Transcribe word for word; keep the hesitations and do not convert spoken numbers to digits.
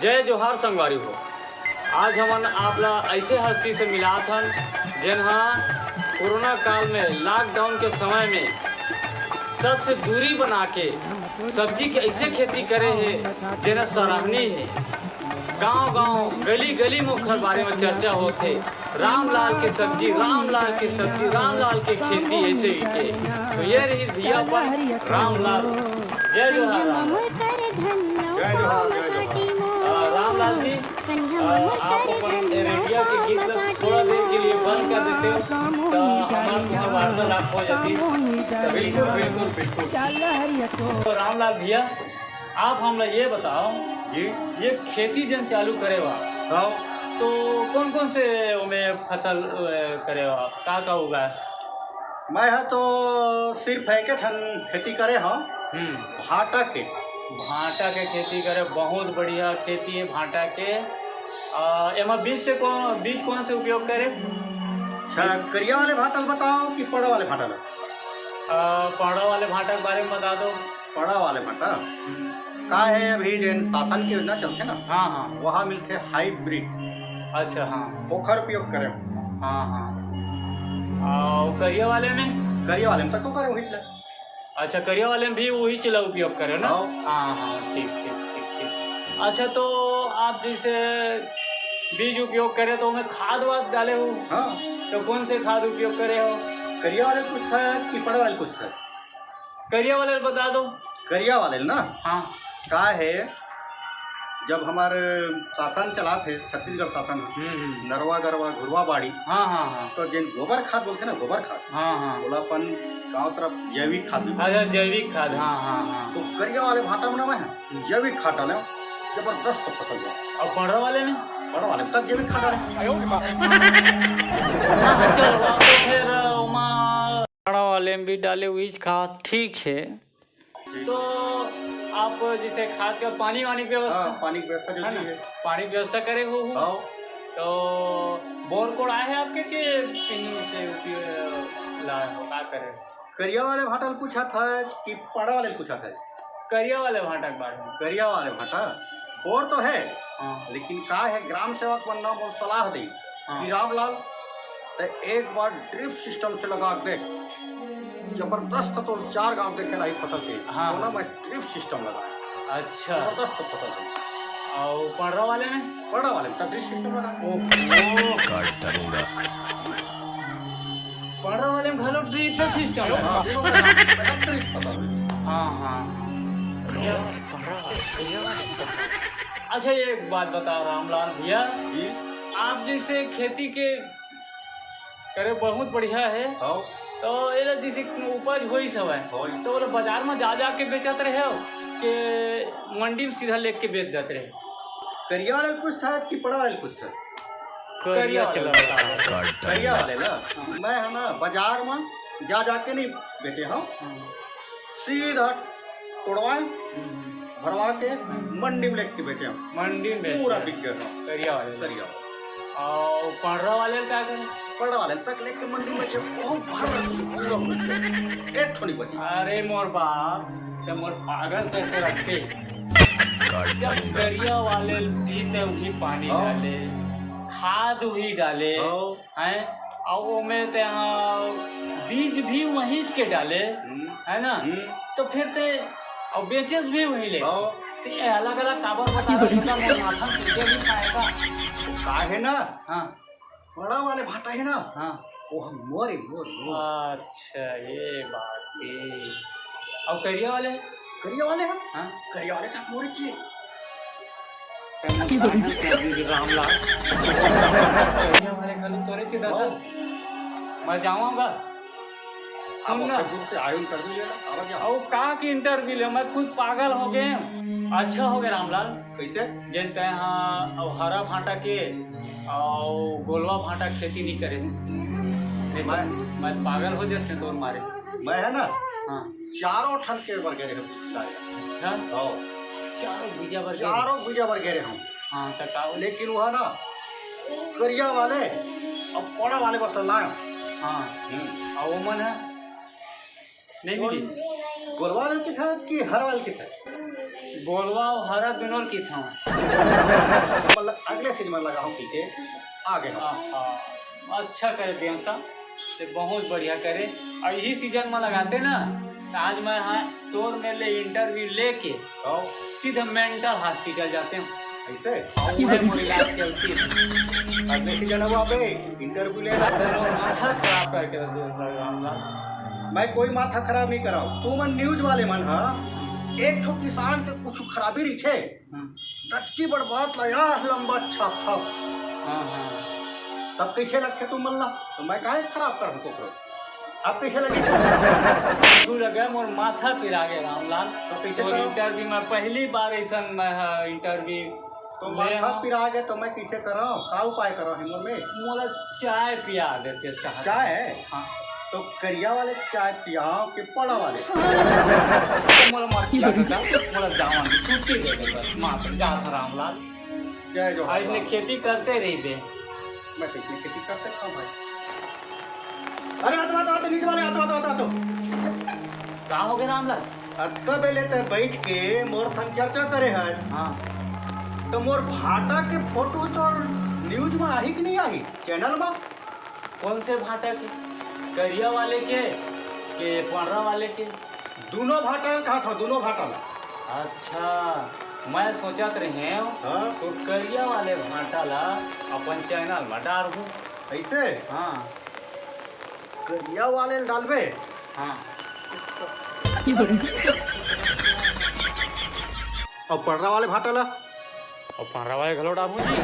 जय जोहार संगवारी हो। आज हमन आप ला ऐसे हस्ती से मिलात हन, जेन हा कोरोना काल में, लॉकडाउन के समय में सबसे दूरी बना के सब्जी के ऐसे खेती करे हे, जेन हा सराहनीय हे। गांव-गांव, गली-गली में ओखर बारे में चर्चा होत हे। रामलाल के सब्जी, रामलाल के सब्जी, रामलाल के खेती ऐसे ही के। तो ये रही भैया अपन रामलाल। जय जोहार रामलाल। जय जोहार, जय जोहार। अ, रामलाल जी, अ, आप अपन रेडियो के गीत ला थोड़ा देर के लिए बंद कर देते हो, तो हमार तुम्हार वार्तालाप हो जाती। बिल्कुल, बिल्कुल, बिल्कुल। तो रामलाल भैया, आप हमला ये बताओ, जी। ये खेती जन चालू करे बा, हाँ। तो कौन-कौन से ओमे फसल, अ, करे बा, का-का उगाए? मैं ह तो सिर्फ एके ठन खेती करे हव, हम्म। भांटा के। भांटा के खेती करे, बहुत बढ़िया खेती हे भांटा के। अ, एमा बीज से कौन, बीज कौन से उपयोग करे? अच्छा, करिया वाले भांटा ल बताओ कि पड़वा वाले भांटा ल? अ, पड़वा वाले भांटा के बारे में बता दो। पड़वा वाले भांटा? का हे, अभी जेन शासन के योजना चलथे ना, हाँ, हाँ। वहाँ मिलथे हाइब्रिड। अच्छा, हाँ। ओखर उपयोग करे। हाँ, हाँ। अउ करिया वाले में? करिया वाले में तको करे वही चला। अच्छा, करिया वाले में भी वही चला उपयोग करे ना? हाँ। हाँ, हाँ, ठीक, ठीक, ठीक, ठीक। अच्छा, तो आप जैसे बीज उपयोग करे तो ओमे खाद वाद डाले हो? हाँ। तो कौन से खाद उपयोग करे हो? करिया वाले कुछ था कि पड़वा वाले कुछ था? करिया वाले बता दो। करिया वाले ना? हाँ। का हे, जब हमार शासन चलात हे, छत्तीसगढ़ शासन ह, हम्म, हम्म। नरवा गरवा घुरवा बाड़ी, हाँ, हाँ, हाँ। तो जेन गोबर खाद बोलथे ना, गोबर खाद, हाँ, हाँ। ओला अपन गांव तरफ जैविक खाद भी बोलथे। अच्छा, जैविक खाद, हाँ, हाँ, हाँ। तो करिया वाले भांटा में ना मैं हम्म। जैविक खाद डाले, जबरदस्त फसल हुआ। अउ पड़वा वाले में? पड़वा वाले में तक जैविक खाद डाले। चलो, अब तो फिर, अ, ओमा पड़वा वाले में भी डाले उहीच खाद, ठीक हे। तो आप जैसे खाद का पानी वानी की व्यवस्था, हाँ, पानी की व्यवस्था है जरूरी ना? है। पानी की व्यवस्था करे हो, हो? हाँ। तो बोर कोड़ आए हैं आपके कि कहीं से उपयोग लाए हो, का करे? करिया वाले भांटा ल पूछा था कि पड़ा वाले ल पूछा था? करिया वाले भांटा के बारे में। करिया वाले भांटा? बोर तो है, हाँ। लेकिन का है, ग्राम सेवक मन ना मोर सलाह दे हाँ। कि रामलाल, ते एक बार ड्रिप सिस्टम से लगा के देख, जबरदस्त तोर चार गांव देखे लाही फसल के। हाँ। ओला मैं ड्रिप सिस्टम लगा। अच्छा। जबरदस्त फसल है। अउ पड़रा वाले में? पड़रा वाले में तो ड्रिप सिस्टम लगा। ओहो। काट डालूंगा। पड़रा वाले में घलो ड्रिप सिस्टम है। हाँ, ड्रिप फसल है। हाँ, हाँ। अच्छा, एक बात बताओ रामलाल भैया, जी। आप जैसे खेती के करे बहुत बढ़िया है। हाँ। तो एला जैसे उपज होइस हवय, होइस। तो ओला बाजार में जा जा के बेचत रहे हो कि मंडी में सीधा लेके बेच देत रहे? करिया वाले ल पूछत हस कि पड़वा वाले ल पूछत हस? करिया करिया वाले चला ल। बता। करिया वाले ना, मैं है ना बाजार में जा जा के नहीं बेचे हूँ, हम्म। सीधा तोड़वाए, हम्म। भरवा के मंडी में लेके बेचे हूँ। मंडी में बेचे पूरा हूँ। बिक गया था। करिया वाले। करिया वाले। अउ पड़रा वाले का करे? पड़रा वाले तक लेके मंडी में बेचे, बहुत भर पूरा हो गया। एक ठो नहीं बची। अरे मोर बाप, ते मोर पागल कैसे रखते? जब करिया वाले भी ते उही पानी हाँ। डाले, खाद उही डाले, हाँ। हैं? अउ ओमे ते, हाँ, बीज भी वहींच के डाले, हम्म। है ना? हम्म। तो फिर ते, अउ बेचेस भी वही ले। हाँ। तो ये अलग-अलग काबर बता रहे हो, मतलब, मोर माथा में चीजें भी खाएगा। तो का है ना? हाँ। पड़वा वाले भांटा है ना? हाँ। वो हम मोरे, मोर, मोर। अच्छा, ये बात है। अउ करिया वाले? करिया वाले हैं? हाँ। करिया वाले तो मोरे चाहिए। रामलाल। करिया वाले खाली तोरे के दादा। हाँ। मैं जाऊंगा। सुन ना। आप अपने group से आयो interview लेना, आवा क्या? अउ का की interview ले? मैं खुद पागल हो गए। अच्छा हो गया रामलाल। कैसे? जेन तय हाँ, अउ हरा भांटा के, अउ गोलवा भांटा खेती नहीं करे। नहीं तो मैं? मैं पागल हो जाते तोर मारे। मैं है ना? हाँ। चारों ठन के बर गए रहे हम। अच्छा? हाँ। चारों बीजा बर गए? चारों बीजा बर गए रहे हम। हाँ, तो का हो? लेकिन वह ना, करिया वाले अउ पड़ा वाले बस लाए। हाँ। हम्म। अउ वो मन है? नहीं मिली। गोलवा वाले के था कि हरा वाले के था? गोलवा अउ हरा दुनों ल किथंव। मतलब अगले सीजन में लगाहूँ कहिके आगे हूँ। आहा, अच्छा करे देवता, ते बहुत बढ़िया करे। अउ यही सीजन में लगाते ना, त आज मैं हा तोर में ले इंटरव्यू लेके आओ, सीधा मेंटल हॉस्पिटल जाते हूँ। ऐसे अउ उहे मोर इलाज चलती। अगले सीजन हुआ बे, इंटरव्यू लेना। मोर माथा खराब करके रख दे रामलाल। मैं कोई माथा खराब नहीं कराऊँ। तू मन न्यूज वाले मन हा एक ठो किसान के कुछ खराबी रहिथे, हाँ, ततकी बड़ बात ला यार लंबा छाप था। हाँ, हाँ। तब कैसे लगथे तुम मन ला? तो मैं काहे खराब करहूँ कोकरो? अब कैसे लगे? तू लगे मोर माथा पिरा गे रामलाल। तो कैसे तोर करो? इंटरव्यू में पहली बार ऐसन मैं हा इंटरव्यू तो ले माथा हाँ। पिरा गे तो मैं कैसे करूँ? का उपाय करूँ हिमोर में? मोला चाय पिया देते इसका हाथ। चाय? हाँ। तो करिया वाले चाय पियाओ कि पड़ा वाले? मोला मत पिया बेटा, मोला जावन दे, छुट्टी दे दे बस, मात्र जा था रामलाल। जय जोहार। आज ने खेती करते रही बे। मैं तो इतनी खेती करते था भाई। अरे, आ तो, आ तो, आ तो, नीचे वाले, आ तो, आ तो, आ तो, आ तो। का हो गया रामलाल? अतका बेले ते बैठ के मोर संग चर्चा करे हस। हाँ। तो मोर भाटा के फोटो तो न्यूज में आही कि नहीं आही, चैनल में? कौन से भाटा के? करिया वाले के, के पंडरा वाले के? दोनों भाटा ला कहा था, दोनों भाटा ला। अच्छा, मैं सोचत रहे हूँ, हाँ? तो करिया वाले भाटा ला अपन चैनल में डालबो। ऐसे? हाँ। करिया वाले ला डालबे? हाँ। और पंडरा वाले भाटा ला? और पंडरा वाले घलो डालबो जी।